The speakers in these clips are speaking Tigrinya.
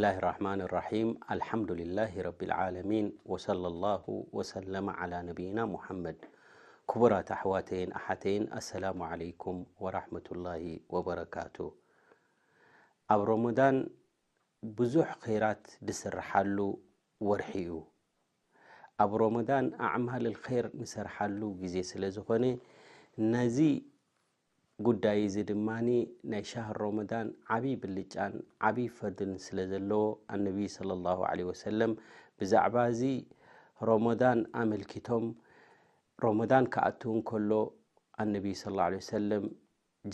ብስምላህ ራሕማን ራሒም። ኣልሓምዱሊላሂ ረቢል ዓለሚን። ወሰለላሁ ወሰለመ ዓላ ነቢይና ሙሓመድ። ክቡራት ኣሕዋተይን ኣሓተይን፣ ኣሰላሙ ዓለይኩም ወራሕመቱላሂ ወበረካቱ። ኣብ ረመዳን ብዙሕ ኸይራት ዝስርሓሉ ወርሒ እዩ። ኣብ ረመዳን ኣዕማልል ኸይር ንሰርሓሉ ግዜ ስለ ዝኾነ፣ ነዚ ጉዳይ እዚ ድማ ናይ ሻህር ረመዳን ዓብዪ ብልጫን ዓብዪ ፈድልን ስለ ዘለዎ፣ ኣነቢ ሰለላሁ ዐለይሂ ወሰለም ብዛዕባ እዚ ረመዳን ኣመልኪቶም፣ ረመዳን ክኣቱ እንከሎ ኣነቢ ሰለላሁ ዐለይሂ ወሰለም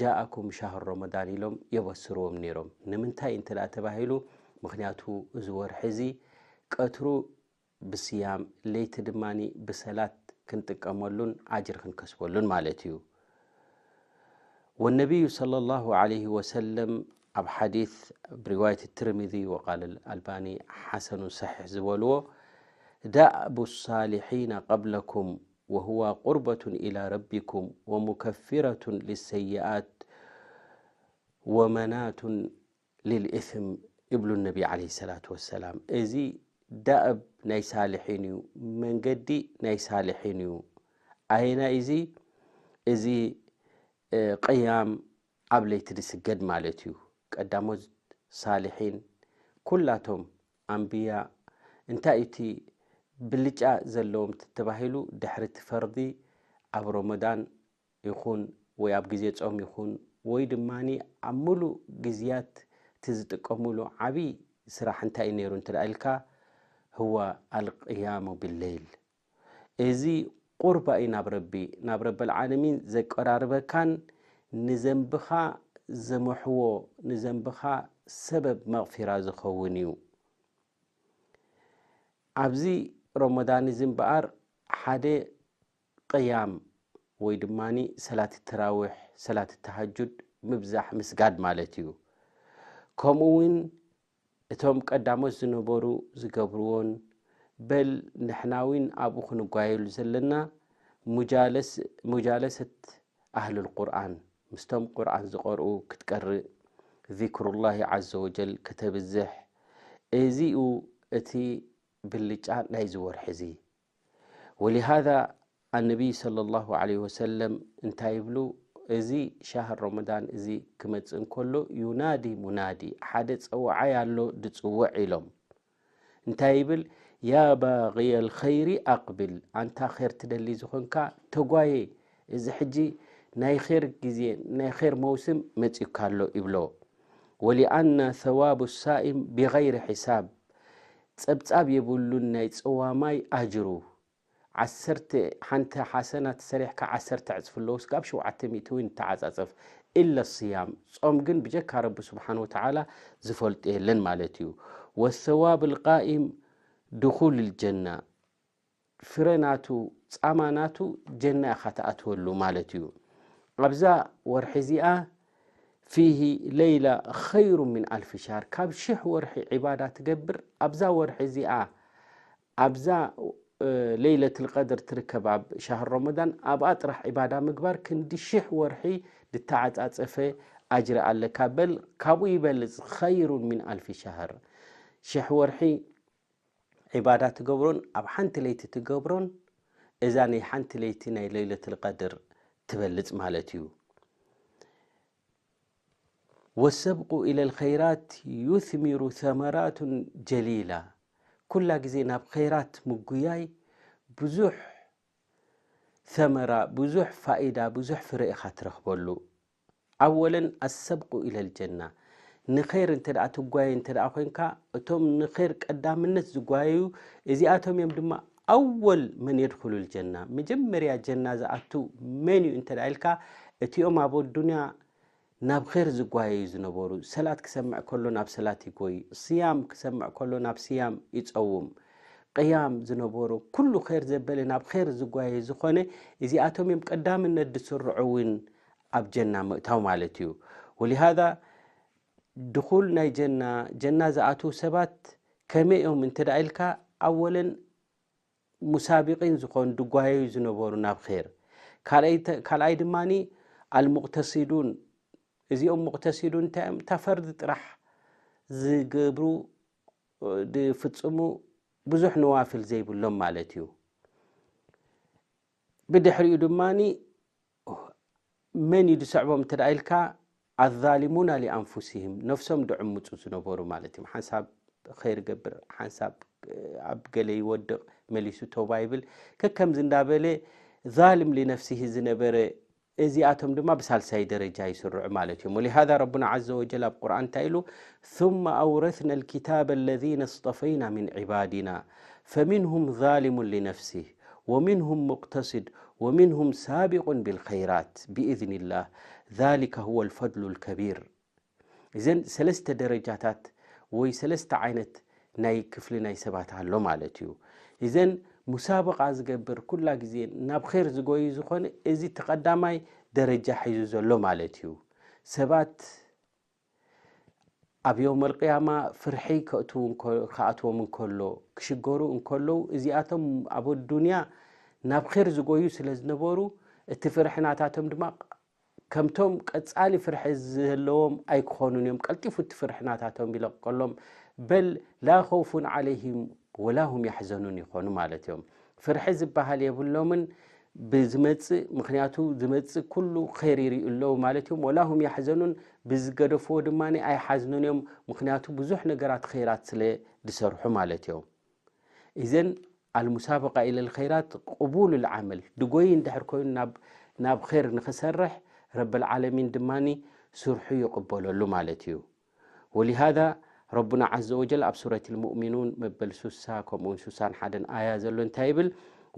ጃኣኩም ሻህር ረመዳን ኢሎም የበስርዎም ነይሮም። ንምንታይ እንተ ደኣ ተባሂሉ፣ ምኽንያቱ እዚ ወርሒ እዚ ቀትሩ ብስያም፣ ለይቲ ድማ ብሰላት ክንጥቀመሉን ኣጅሪ ክንከስበሉን ማለት እዩ። ወነቢዩ ሰለላሁ ዐለይሂ ወሰለም ኣብ ሓዲስ ብሪዋየት ትርሚዚ ወቃል ኣልባኒ ሓሰኑን ሰሒሕ ዝበልዎ፣ ዳእቡ ሳሊሒና ቀብለኩም ወሁዋ ቁርበቱን ኢላ ረቢኩም ወሙከፊረቱን ሊሰይኣት ወመናቱን ሊልኢስም ይብሉ ነቢ ዐለይሂ ሰላቱ ወሰላም። እዚ ዳእብ ናይ ሳልሒን እዩ፣ መንገዲ ናይ ሳልሒን እዩ። ኣየናይ እዚ? እዚ፣ እ፣ ቅያም ኣብ ለይቲ ዝስገድ ማለት እዩ። ቀዳሞት ሳልሒን ኩላቶም ኣንብያ እንታይ እቲ ብልጫ ዘለዎም ተባሂሉ፣ ድሕሪ እቲ ፈርዲ ኣብ ረመዳን ይኹን ወይ ኣብ ግዜ ጾም ይኹን ወይ ድማ ኣብ ምሉእ ግዜያት እቲ ዝጥቀሙሉ ዓብዪ ስራሕ እንታይ እዩ ነይሩ እንተ ደኣ ኢልካ፣ ህወ ኣልቅያሙ ቢለይል። እዚ ቁርባ እዩ ናብ ረቢ፣ ናብ ረበል ዓለሚን ዘቀራርበካን ንዘንብኻ ዘመሕዎ፣ ንዘንብኻ ሰበብ መቕፊራ ዝኸውን እዩ። ኣብዚ ረመዳን እዚ እምበኣር ሓደ ቅያም ወይ ድማ ሰላት ተራዊሕ፣ ሰላት ተሃጁድ ምብዛሕ ምስጋድ ማለት እዩ። ከምኡ እውን እቶም ቀዳሞት ዝነበሩ ዝገብርዎን፣ በል ንሕና እውን ኣብኡ ክንጓየሉ ዘለና፣ ሙጃለስ-፣ ሙጃለሰት ኣህሉል ቁርኣን፣ ምስቶም ቁርኣን ዝቐርኡ ክትቀርእ፣ ዚክሩላሂ ዐዘ ወጀል ከተብዝሕ፣ እዚኡ እቲ ብልጫ ናይዚ ወርሒ እዚ። ወሊሃዛ ኣነቢይ ሰለላሁ ዐለይሂ ወሰለም እንታይ ይብሉ? እዚ ሻህር ረመዳን እዚ ክመጽእ እንከሎ፣ ዩናዲ ሙናዲ፣ ሓደ ጸዋዓይ ኣሎ ድጽውዕ ኢሎም። እንታይ ይብል? ያ ባግየል ኸይሪ ኣቅብል፣ ኣንታ ኸይር ትደሊ ዝኾንካ ተጓየ፣ እዚ ሕጂ ናይ ኸይር ግዜ፣ ናይ ኸይር መውስም መጺኡካ ኣሎ ይብሎ። ወሊኣነ ሰዋቡ ሳኢም ቢገይሪ ሒሳብ፣ ጸብጻብ የብሉን ናይ ጸዋማይ ኣጅሩ። ዓሰርተ፣ ሓንቲ ሓሰና ተሰሪሕካ ዓሰርተ ዕጽፊ ኣለዎ፣ ስጋብ ሸውዓተ ሚእቲ እውን ይተዓጻጸፍ። ኢለ ስያም፣ ጾም ግን ብጀካ ረቢ ስብሓን ወተዓላ ዝፈልጦ የለን ማለት እዩ። ወሰዋብ ልቃኢም ድኹል ልጀና፣ ፍረ ናቱ፣ ጻማ ናቱ ጀና ኢኻ ትኣትወሉ ማለት እዩ። ኣብዛ ወርሒ እዚኣ ፊሂ ለይላ ኸይሩ ምን ኣልፊ ሻህር፣ ካብ ሽሕ ወርሒ ዒባዳ ትገብር፣ ኣብዛ ወርሒ እዚኣ፣ ኣብዛ፣ እ፣ ለይለትል ቀድር ትርከብ ኣብ ሻህር ረመዳን፣ ኣብኣ ጥራሕ ዒባዳ ምግባር ክንዲ ሽሕ ወርሒ ዝተዓጻጸፈ ኣጅሪ ኣለካ። በል ካብኡ ይበልጽ፣ ኸይሩን ሚን ኣልፊ ሻህር። ሽሕ ወርሒ ዒባዳ ትገብሮን ኣብ ሓንቲ ለይቲ ትገብሮን፣ እዛ ናይ ሓንቲ ለይቲ ናይ ለይለትል ቀድር ትበልጽ ማለት እዩ። ወሰብቁ ኢለል ኸይራት ዩስሚሩ ሰመራቱን ጀሊላ። ኩላ ግዜ ናብ ኸይራት ምጉያይ ብዙሕ ሰመራ፣ ብዙሕ ፋኢዳ፣ ብዙሕ ፍረ ኢኻ ትረኽበሉ። ኣወለን ኣሰብቁ ኢለል ጀና። ንኸይር እንተ ደኣ ትጓየ እንተ ደኣ ኮይንካ፣ እቶም ንኸይር ቀዳምነት ዝጓየዩ እዚኣቶም እዮም ድማ ኣወል መን የድኹሉል ጀና። መጀመርያ ጀና ዝኣቱ መን እዩ እንተ ደኣ ኢልካ፣ እቲኦም ኣብ ኣዱንያ ናብ ኸይር ዝጓየዩ ዝነበሩ፣ ሰላት ክሰምዕ ከሎ ናብ ሰላት ይጎይ፣ ስያም ክሰምዕ ከሎ ናብ ስያም ይጸውም፣ ቅያም ዝነበሩ፣ ኩሉ ኸይር ዘበለ ናብ ኸይር ዝጓየ ዝኾነ፣ እዚኣቶም እዮም ቀዳምነት ዝስርዑ እውን ኣብ ጀና ምእታው ማለት እዩ። ወሊሃዛ ድኹል ናይ ጀና፣ ጀና ዝኣትዉ ሰባት ከመይ እዮም እንተ ደኣ ኢልካ፣ ኣወለን ሙሳቢቂን ዝኾኑ ድጓየዩ ዝነበሩ ናብ ኸይር። ካልኣይ ተ-፣ ካልኣይ ድማኒ ኣልሙቅተሲዱን፣ እዚኦም ሙቅተሲዱን እንታይ እዮም? እታ ፈርዲ ጥራሕ ዝገብሩ ድፍጽሙ ብዙሕ ነዋፍል ዘይብሎም ማለት እዩ። ብድሕሪኡ ድማኒ መን እዩ ዝስዕቦም እንተ ደኣ ኢልካ፣ ኣዛሊሙና ሊኣንፉሲሂም፣ ነፍሶም ድዕምፁ ዝነበሩ ማለት እዮም። ሓንሳብ ኸይር ገብር፣ ሓንሳብ ኣብ ገለ ይወድቕ፣ መሊሱ ተውባ ይብል። ከከምዚ እንዳበለ ዛልም ሊነፍሲሂ ዝነበረ፣ እዚኣቶም ድማ ብሳልሳይ ደረጃ ይስርዑ ማለት እዮም። ወሊሃዛ ረቡና ዓዘ ወጀል ኣብ ቁርኣን እንታይ ኢሉ? ثم أورثنا الكتاب الذين اصطفينا من عبادنا فمنهم ظالم لنفسه ومنهم مقتصد ومنهم سابق بالخيرات بإذن الله ذلك هو الفضل الكبير። እዘን ሰለስተ ደረጃታት ወይ ሰለስተ ዓይነት ናይ ክፍሊ ናይ ሰባት ኣሎ ማለት እዩ። እዘን ሙሳበቃ ዝገብር ኩላ ግዜ ናብ ኼር ዝጎዩ ዝኾነ፣ እዚ እቲ ቀዳማይ ደረጃ ሒዙ ዘሎ ማለት እዩ። ሰባት ኣብ የውመል ቅያማ ፍርሒ ከእትዉ እንከ-፣ ክኣትዎም እንከሎ፣ ክሽገሩ እንከለዉ፣ እዚኣቶም ኣብ ኣዱንያ ናብ ኼር ዝጎዩ ስለ ዝነበሩ፣ እቲ ፍርሒ ናታቶም ድማ ከምቶም ቀጻሊ ፍርሒ ዘለዎም ኣይክኾኑን እዮም። ቀልጢፉ እቲ ፍርሒ ናታቶም ይለቀሎም። በል ላ ኸውፉን ዓለይሂም ወላ ሁም ያሕዘኑን ይኾኑ ማለት እዮም። ፍርሒ ዝበሃል የብሎምን ብዝመጽእ፣ ምኽንያቱ ዝመጽእ ኩሉ ኸይር ይርእዩ ኣለዉ ማለት እዮም። ወላ ሁም ያሕዘኑን፣ ብዝገደፍዎ ድማ ኣይሓዝኑን እዮም፣ ምኽንያቱ ብዙሕ ነገራት ኸይራት ስለ ዝሰርሑ ማለት እዮም። እዘን ኣልሙሳበቃ ኢለል ኸይራት ቅቡሉል ዓመል ድጎይ እንድሕር ኮይኑ ናብ፣ ናብ ኸይር ንኽሰርሕ ረብል ዓለሚን ድማኒ ስርሑ ይቕበለሉ ማለት እዩ። ወሊሃዛ ረቡና ዓዘ ወጀል ኣብ ሱረት ልሙእሚኑን መበል ሱሳ ከምኡውን ሱሳን ሓደን ኣያ ዘሎ እንታይ ይብል?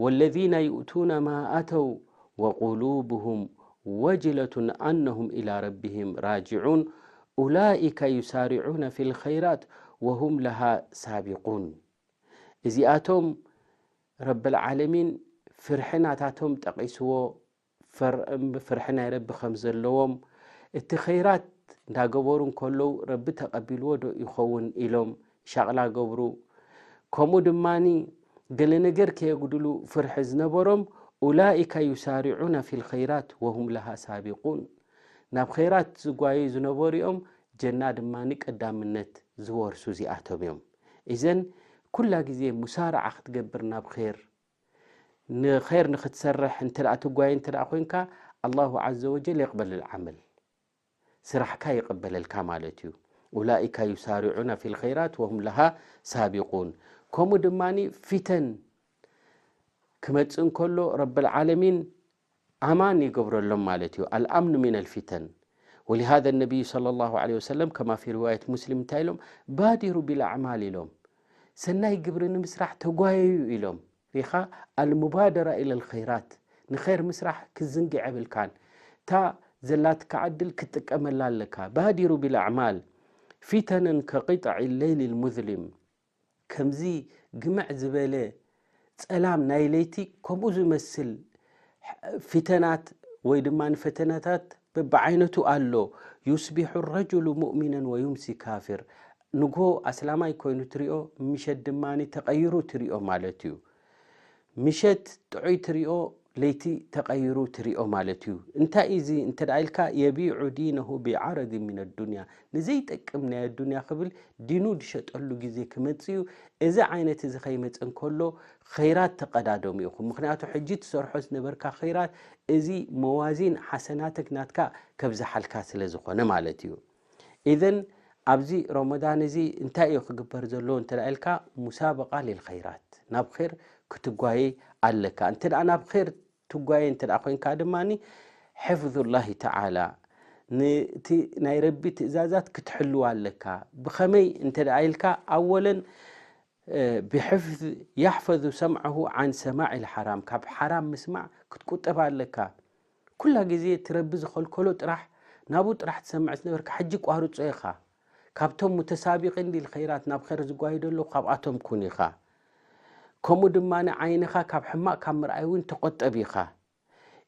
ወለዚነ ዩእቱነ ማ ኣተው ወቁሉብሁም ወጅለቱን ኣነሁም ኢላ ረቢሂም ራጅዑን ኡላኢከ ዩሳሪዑነ ፊ ልኸይራት ወሁም ለሃ ሳቢቁን። እዚኣቶም ረብል ዓለሚን ፍርሒ ናታቶም ጠቒስዎ፣ ፈር-፣ ፍርሒ ናይ ረቢ ከም ዘለዎም፣ እቲ ኸይራት እንዳገበሩ እንከለዉ ረቢ ተቐቢልዎ ዶ ይኸውን ኢሎም ሻቕላ ገብሩ። ከምኡ ድማኒ ገለ ነገር ከየጉድሉ ፍርሒ ዝነበሮም፣ ኡላኢከ ዩሳሪዑነ ፊል ኸይራት ወሁም ለሃ ሳቢቁን፣ ናብ ኸይራት ዝጓዩ ዝነበሩ እዮም፣ ጀና ድማኒ ቀዳምነት ዝወርሱ እዚኣቶም እዮም። እዘን ኩላ ግዜ ሙሳርዓ ክትገብር ናብ ኸይር፣ ንኸይር ንኽትሰርሕ እንተ ደኣ ትጓየ እንተ ደኣ ኮይንካ፣ ኣላሁ ዓዘ ወጀል የቕበል ዓመል፣ ስራሕካ ይቕበለልካ ማለት እዩ። ኡላኢካ ዩሳሪዑነ ፊል ኸይራት ወሁም ለሃ ሳቢቁን። ከምኡ ድማኒ ፊተን ክመጽእ እንከሎ ረብል ዓለሚን ኣማን ይገብረሎም ማለት እዩ። ኣልኣምኑ ሚነል ፊተን። ወሊሃዘ ነቢዩ ሰለላሁ ዐለይሂ ወሰለም ከማ ፊ ሪዋየት ሙስሊም እንታይ ኢሎም? ባዲሩ ቢል ኣዕማል ኢሎም። ሰናይ ግብሪ ንምስራሕ ተጓየዩ ኢሎም። ሪኻ ኣልሙባደራ ኢለል ኸይራት፣ ንኸይር ምስራሕ ክዝንግዕ የብልካን። እታ ዘላትካ ዕድል ክትጥቀመላ ኣለካ። ባዲሩ ቢል ኣዕማል ፊተነን ከቂጠዒ ለይሊ ልሙዝሊም። ከምዚ ግምዕ ዝበለ ጸላም ናይ ለይቲ ከምኡ ዝመስል ፊተናት ወይ ድማ ንፈተናታት በብዓይነቱ ኣሎ። ዩስቢሑ ረጅሉ ሙእሚነን ወዩምሲ ካፊር። ንግሆ ኣስላማይ ኮይኑ ትሪኦ፣ ምሸት ድማ ተቐይሩ ትሪኦ ማለት እዩ። ምሸት ጥዑይ ትሪኦ፣ ለይቲ ተቐይሩ ትሪኦ ማለት እዩ። እንታይ እዩ እዚ እንተ ደኣ ኢልካ፣ የቢዑ ዲነሁ ቢዓረድ ሚን ኣዱንያ፣ ንዘይጠቅም ናይ ኣዱንያ ክብል ዲኑ ዝሸጠሉ ግዜ ክመጽእ እዩ። እዚ ዓይነት እዚ ከይመጸ እንከሎ ኸይራት ተቐዳደሙ ኢኹም። ምኽንያቱ ሕጂ ትሰርሖ ዝነበርካ ኸይራት እዚ መዋዚን ሓሰናትክ ናትካ ከብዝሓልካ ስለ ዝኾነ ማለት እዩ። ኢዘን ኣብዚ ረመዳን እዚ እንታይ እዩ ክግበር ዘለዎ እንተ ደኣ ኢልካ፣ ሙሳበቃ ሊልኸይራት፣ ናብ ኸይር ክትጓየ ኣለካ። እንተ ደኣ ናብ ኸይር ትጓየ እንተ ደኣ ኮይንካ ድማኒ፣ ሕፍዙላሂ ተዓላ፣ ነቲ ናይ ረቢ ትእዛዛት ክትሕልዋ ኣለካ። ብኸመይ እንተ ደኣ ኢልካ፣ ኣወለን፣ እ፣ ብሕፍዝ፣ ያሕፈዙ ሰምዐሁ ዓን ሰማዒል ሓራም፣ ካብ ሓራም ምስማዕ ክትቁጠብ ኣለካ። ኩላ ግዜ እቲ ረቢ ዝኸልከሎ ጥራሕ፣ ናብኡ ጥራሕ ትሰምዕ ዝነበርካ፣ ሕጂ ቋርጾ ኢኻ። ካብቶም ሙተሳቢቂን ሊል ኸይራት፣ ናብ ኸይር ዝጓዩ ዘለዉ፣ ካብኣቶም ኩን ኢኻ። ከምኡ ድማ ዓይንኻ ካብ ሕማቕ ካብ ምርኣይ እውን ተቆጠብ ኢኻ።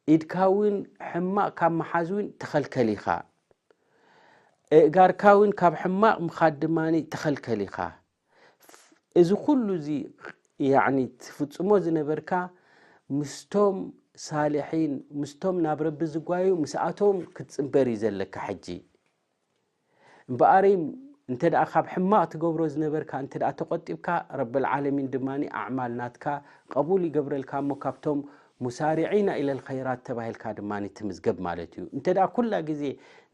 ኢድካ እውን ሕማቕ ካብ ምሓዝ እውን ተኸልከል ኢኻ። እእጋርካ እውን ካብ ሕማቕ ምኻድ ድማ ተኸልከል ኢኻ። እዚ ኩሉ እዚ፣ ያዕኒ፣ ትፍጽሞ ዝነበርካ ምስቶም ሳልሒን፣ ምስቶም ናብ ረቢ ዝጓዩ፣ ምስኣቶም ክትጽንበር እዩ ዘለካ ሕጂ። እምበኣረይ እንተ ደኣ ካብ ሕማቕ ትገብሮ ዝነበርካ እንተ ደኣ ተቖጢብካ፣ ረብል ዓለሚን ድማ ኣዕማል ናትካ ቀቡል ይገብረልካ እሞ ካብቶም ሙሳሪዒና ኢለል ኸይራት ተባሂልካ ድማ ትምዝገብ ማለት እዩ። እንተ ደኣ ኩላ ግዜ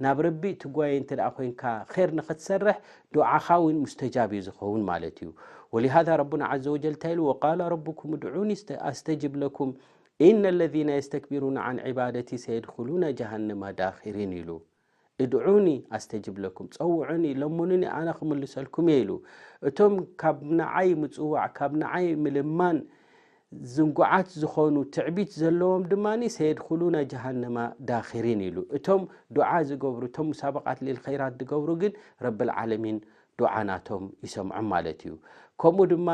ናብ ረቢ ትጓየ እንተ ደኣ ኮይንካ ኸይር ንኽትሰርሕ ዱዓኻ እውን ሙስተጃብ እዩ ዝኸውን ማለት እዩ። ወሊሃዛ ረቡና ዓዘ ወጀል እንታይ ኢሉ? ወቃለ ረቡኩም ድዑኒ ኣስተጅብ ለኩም ኢነ ለዚነ የስተክቢሩና ዓን ዒባደቲ ሰየድኹሉነ ጀሃነማ ዳኺሪን ኢሉ። እድዑኒ ኣስተጅብ ለኩም፣ ጸውዑኒ፣ ለምኑኒ ኣነ ክምልሰልኩም እየ ኢሉ። እቶም ካብ ንዓይ ምጽዋዕ፣ ካብ ንዓይ ምልማን ዝንጉዓት ዝኾኑ ትዕቢት ዘለዎም ድማ ሰየድኹሉና ጀሃነማ ዳኺሪን ኢሉ። እቶም ዱዓ ዝገብሩ፣ እቶም ሙሳበቃት ሊል ኸይራት ዝገብሩ ግን ረብል ዓለሚን ዱዓ ናቶም ይሰምዖም ማለት እዩ። ከምኡ ድማ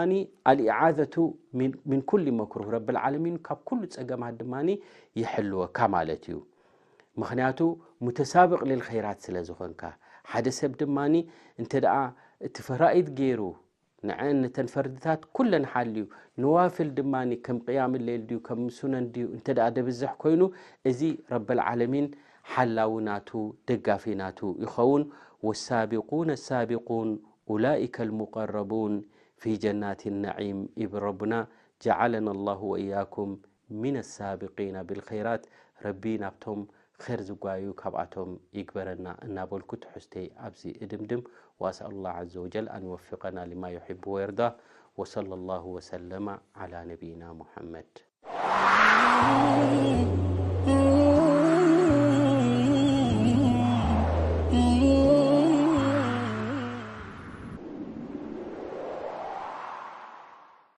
ኣልኢዓዘቱ ሚን ኩል መክሩህ፣ ረብል ዓለሚን ካብ ኩሉ ጸገማት ድማ ይሕልወካ ማለት እዩ። ምኽንያቱ ሙተሳብቕ ሊል ኸይራት ስለ ዝኾንካ። ሓደ ሰብ ድማ እንተ ደኣ እቲ ፈራኢድ ገይሩ ንዐን ነተን ፈርድታት ኩለን ሓልዩ፣ ነዋፍል ድማ ከም ቅያም ሌል ድዩ ከም ሱነን ድዩ እንተ ደኣ ደብዝሕ ኮይኑ፣ እዚ ረብል ዓለሚን ሓላዊ ናቱ ደጋፊ ናቱ ይኸውን። ወሳቢቁነ ሳቢቁን ኡላኢከ ልሙቀረቡን ፊ ጀናት ነዒም ይብል ረቡና። ጀዓለና ላሁ ወኢያኩም ሚነ ሳቢቂና ብልኸይራት። ረቢ ናብቶም ኸይር ዝጓዩ ካብኣቶም ይግበረና እናበልኩ ትሕዝተይ ኣብዚ እድምድም። وأسأل الله عز وجل أن يوفقنا لما يحب ويرضى. وصلى الله وسلم على نبينا محمد.